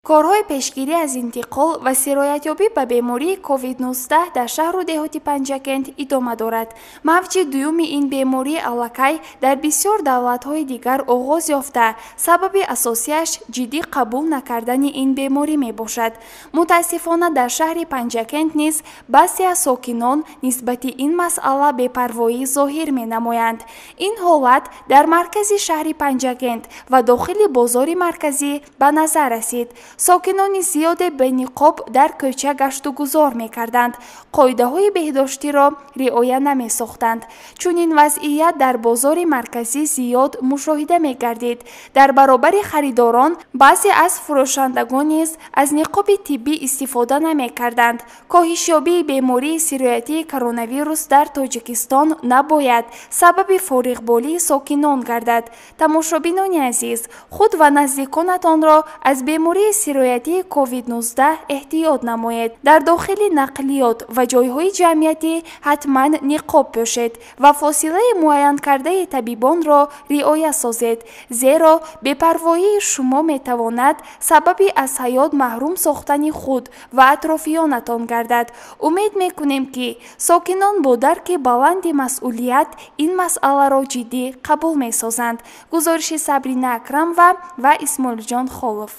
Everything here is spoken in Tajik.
Корҳои пешгирӣ аз интиқол ва сироятёбӣ ба бемории COVID-19 дар шаҳру деҳоти Панҷакент идома дорад. Мавҷи дуюми ин беморӣ аллакай дар бисёр давлатҳои дигар оғоз ёфта, сабаби асосиаш ҷиддӣ қабул накардани ин беморӣ мебошад. Мутаассифона, дар шаҳри Панҷакент низ баъзе аз сокинон нисбати ин масъала бепарвоӣ зоҳир менамоянд. Ин ҳолат дар маркази шаҳри Панҷакент ва дохили бозори марказӣ ба назар расид. Сокинони зиёде бе ниқоб дар кӯча гаштугузор мекарданд, қоидаҳои беҳдоштиро риоя намесохтанд. Чунин вазъият дар бозори марказӣ зиёд мушоҳида мегардид. Дар баробари харидорон баъзе аз фурӯшандагон низ аз ниқоби тиббӣ истифода намекарданд. Коҳишёбии бемории сироятии коронавирус дар Тоҷикистон набояд сабаби фориғболии сокинон гардад. Тамошобинони азиз, худ ва наздиконатонро аз бемории сироятии COVID-19 эҳтиёт намоед. Дар дохили нақлиёт ва ҷойҳои ҷамъиятӣ ҳатман ниқоб пӯшед ва фосилаи муайянкардаи табибонро риоя созед, зеро бепарвоии шумо метавонад сабаби аз ҳаёт маҳрум сохтани худ ва атрофиёнатон гардад. Умед мекунем, ки сокинон бо дарки баланди масъулият ин масъаларо ҷиддӣ қабул месозанд. Гузориши Сабрина Акрамова ва Исмоилҷон Холов.